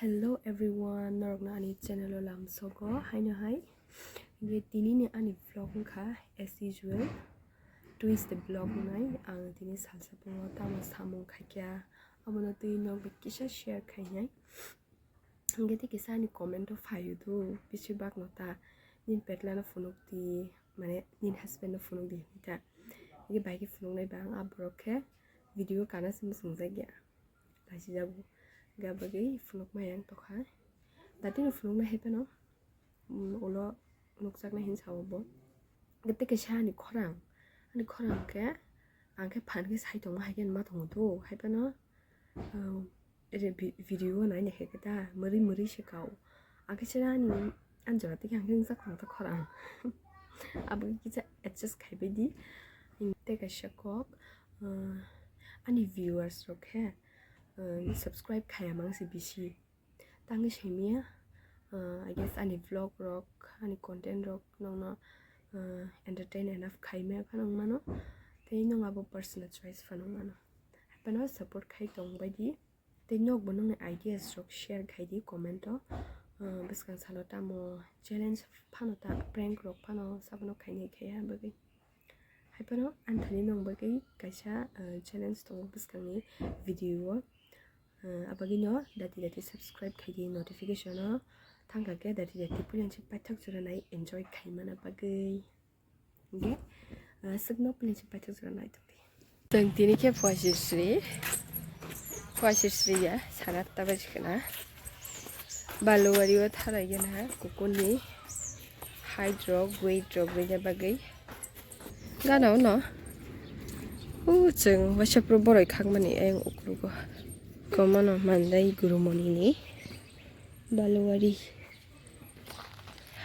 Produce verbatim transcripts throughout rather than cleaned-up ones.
Hello everyone, norokno ani channel o lamsogo haino hai. Hingke tini ni ani vlog wngkha as usual, Tuesday vlog wngnai. Ang tini salsa pungo tamo samung khaikha, abono twi nok bai kisa share khainai. Hingke tei kisa ani comment o phaio do, bisi bak no ta, nini petla no phunuk di, mane nini husband no phunuk di hinwi ta. Hingke bai khe phunuknai ba ang a borok khe video kana se muchungjak ya. Lachijago. Hingke abagwi phunukma yang tokha. Dati no phunukna hai phano, mm, ulo nukjaknai hinwi sao bo. Hingke tei kaisa ani khorang. Ani khorang khe, ang khe phan khe sai tongma hai khe ma tongo do. Hai phano, um, re vi-, video o nai nai khe ta, mwrwi mwrwi se kao. Ang khe sera ani, ani jora tei khe ang khe wngjak tong ta khorang. Abagwi kisa adjust khai bai di. Tei kaisa kok, uh, ani viewers rok khe, uh, subscribe khaya mang se bisi. Tangwi saimaya, uh, I guess ani vlog rok, ani content rok nokno, uh, entertain enough khaimaya phano wngmano. Tei nong abo personal choice phano wngmano. Hai phano support khai tong bai di. Tei nokbo nokni ideas rok share khai di comment o. Uh, bwskang salo tamo challenge phano ta, prank rok phano sabono khainai khaiya bagwi. Hai phano anthani nong bagwi kaisa, uh, challenge tongo bwskangni video o. Uh, abagwino dati dati subscribe khai di, notification o thangkha khe dati dati puilangchi paithak jora nai enjoy khai mana bagwi. Hingke, ah, swkno pini se paithak jora naithok di. Chwng tini khe phuaisri sri, phuaisri sri ya, sana ta bai khna. Baluwari o thalai gana, kukurni height rok, weight rok rwna bagwi. Gana uno, o chwng waisa phuru boroi khakmani ayang uklugo. Komano mandai gurumoni ni Baluwari.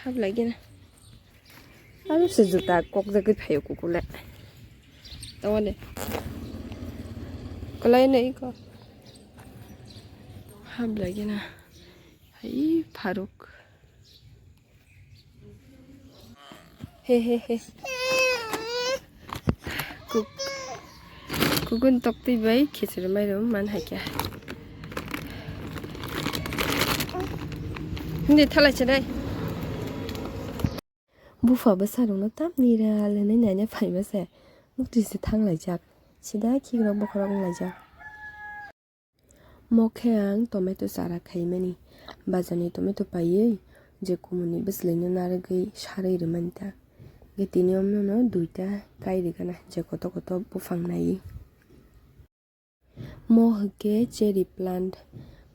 Hablai gana. Aro se juta kok jagwi phaio kuku le. Tawale. Kolai nei ko. Hablai gana. Hai Faruk. He he he. Kuk-, kukun toktwi bai khichiri mairum man hai khe. Hindi thalai chadai. Bupha bwsarokno tamni ral hwnwi naina phaima se. Nukti se thanglaijak. Sida khikrok bokhorok wnglaijak. Mo khe ang tomato chara khaimani. Bazarni tomato paiwi je kumuni bwswlaino narwgwi sarwi rwmani ta. Ge tini omno no duita kai rwgana je koto koto buphang naiwi. Mo hwnkhe cherry plant,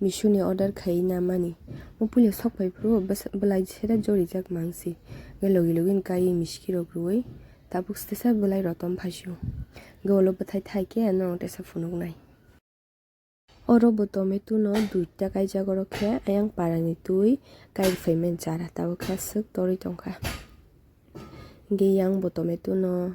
Meesho ni order khai na mani. Mo puila sok phai phuru bwsa-, bwlai sera jorijak mangsi. Ge logi logi ni kaiwi miski rok rwui tabuk stesa bwlai rotom phaisio. Ge ulo bwthai thai khe ano tesa phunuknai. Oro bo tomato no duita kaijak, oro khe ayang parani twi kai phaimani chara tabuk khe aswk torwi tongkha. Ge yang bo tomato no.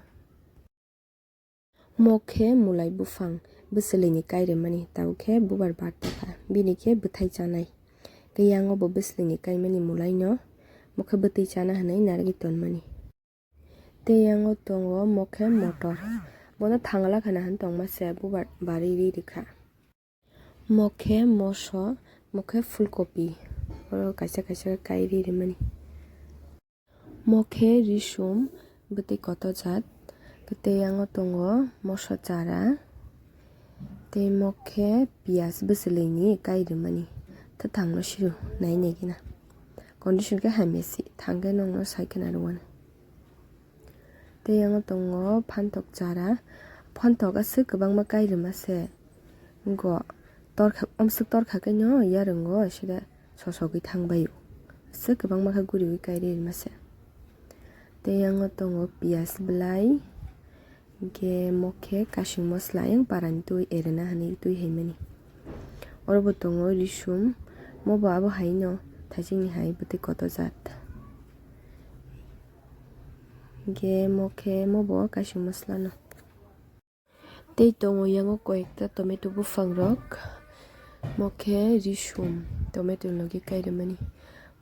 Mo khe mulai buphang bwswlwini kai rwmani, tabuk khe bubar bar tongkha, bini khe bwthai chanai. Tei yango bo bwswlwini kaimani mulaino mo khe bwtwi chana hwnwi narwgwi tonmani. Tei yango tongo mo khe motor, bono thangla khana hwn tongma se bubar barwi ri rwkha. Mo khe moso, mo khe phulkopi, oro kaisa kaisa kai ri rwmani. Mo khe risum, bwtwi koto jat, tei yango tongo moso chara, tei mo khe piyaj bwswlwini kai rwmani, tei thangno siru nai nai gina. Condition khe hamya si, thang khe nokno sai khwna rwmani. Tei yango tongo phantok chara. Phantok aswk kwbangma kai rwma se. Go torkha, amswk torkha khe no yarwngo sida sosogwi thang bai o. Aswk kwbangma khe guriwi kai rwma se. Tei yango tongo piyaj bwlai, hwnkhe mo khe kasing mosla ayang parani twi erena hinwi twi haimani. Oro bo tongo risum, mo bo abo haino thaichingni hai bwtwi koto jat. Hwnkhe mo khe mo bo kasing mosla no. Tei tongo yango koyekta tomato buphang rok. Mo khe risum tomato logi kai rwmani.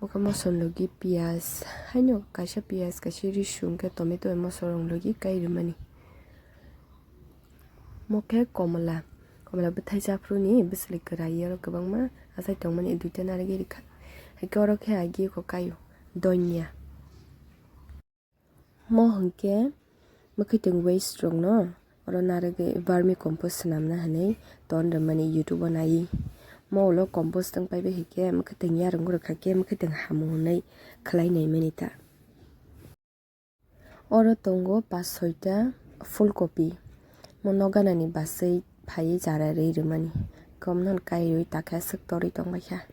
Mo khe moso logi piyaj. Haino kaisa piyaj, kaisa risum khe tomato moso rok logi kai rwmani. Mo khe komla. Mala bwthai japhru ni bwswli kwrai oro kwbangma achai tongmani duita narigwi rikha. Haikhe oro khe agi ko kaio donya. Mo hwnkhe mwkhwtwng waste rokno oro narigwi vermi compost swnamna hwnwi ton rwmani YouTube o naiwi. Mo ulo compost wng paibai hwnkhe mwkhwtwng yarwng rwkha khe mwkhwtwng hamung hwnwi khwlai naimani ta. Oro tongo pas soita phulkopi. Mo noganani baswi phaiwi chara rwi rwmani. Komno kaiwi takhe aswk torwi tongbaikha.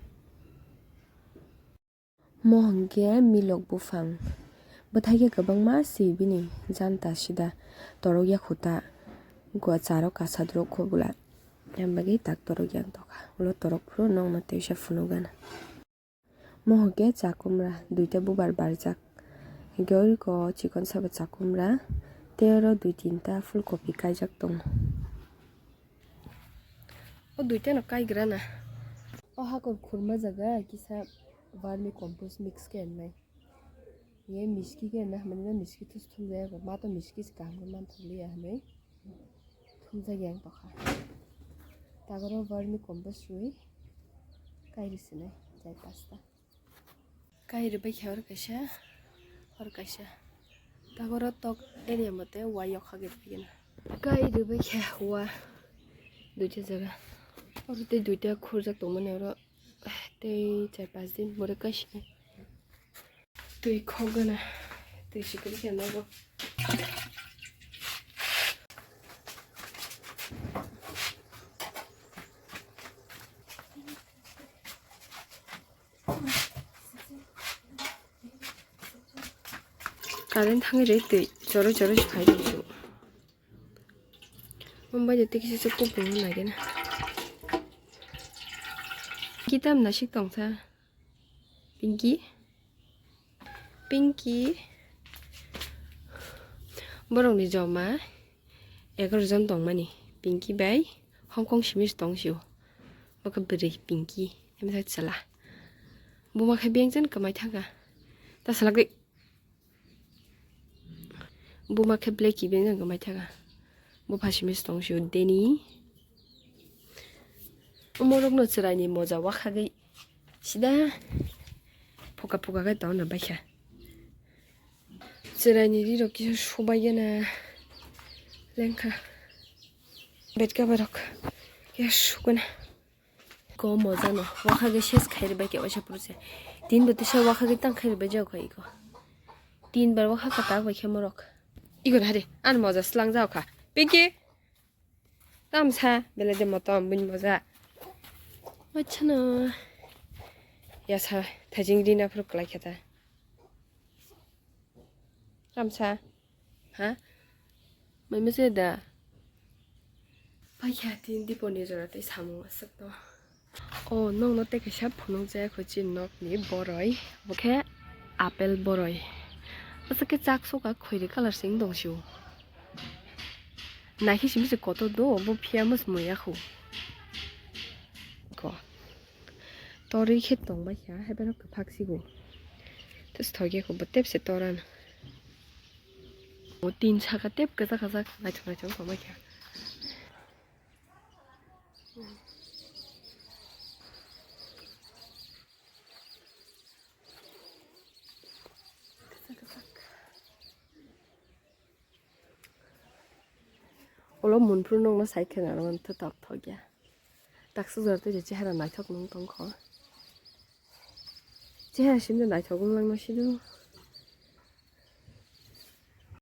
Mo hwnkhe milok buphang. Bwthai khe kwbangma si bini janta sida torok ya khuta. Gua charo kasa drok kho bwla. Yang bagwi tak torok yang tokha. Ulo torok phuru nokno teisa phunukgana. Mo hwnkhe chakumra duita bubar barjak. Hwnkhe oro chikon sabo chakumra tei oro dui tinta phulkopi kaijak tongo. O duitano kaigrana. O hakor khurma jaga kisa vermi compost mix khe wngnai. Ye miski khe wngna hamani no miski thus thum jaya ko. Ma to miski se kaham khe man thok liya hinwi. Thumjak yang tokha. Tagoro vermi compost rwi kairi sinai chai pasta. Kairi bai khe hor kaisa, hor kaisa. Tagoro tok area mote wa yokha git pigena. Kairi bai khe wa duita jaga. Oro tei duita khurjak tongmani oro tei char pas din bore kaisa. Twi khogana, twi sikiri khe nogo. Current thangwi rwi twi chorwi chorwi se phai tongsu. Mumbai de tikisi se kupung nai gena. Kitam nasik tongsa. Pinky. Pinky. Borokni joma egaroh jon tongmani. Pinky bai Hong Kong simi se tong sio. Bo khe bwrwi Pinky. Emsa chwla. Buma khe bengjan kwmai thangkha. Ta salagwi. Buma khe Blacky bengjan kwmai thangkha. Bo pha simi se tong sio Deni. Omorokno chwraini moja wakhagwi sida phuka phuka khe tongna baikha. Chwraini rirok kisa subaigena lengkha. Bed cover rok kisa sugana. Ko moja no wakhagwi ses khairi baikha waisa purse. Tin bo tisa wakhagwi tang khairi bai jao kha iko. Tin bar wakha kwtak baikha morok. Iko hari an moja slang jao kha. Pinky. Tamsa, belai de motom, bini moja. Machano. Yasa, thajing rina phuru kwlai khe ta. Tamsa. Ha? Mai mese da. Paikha tin diponi jora tei samung aswk no. O, nokno tei kaisa phunukjak kho chini nokni boroi. Bo khe apple boroi. Aswk khe chak soka khoiri colour se wng tong sio. Naikhe simi se kotor do, bo phiya mos moya khu. Ko. Torwi khe tong bai kha, hai phano kwphak sibo. Tes thok ya kho, bo tep se toran. O tin saka tep kwchak kwchak, naithok naithok tong bai kha. Ulo munphru nokno sai kheno aro thok thok ya. Taksa jora tei chehara naithok nung tongkho. Chehara simi naithok wng langma sido.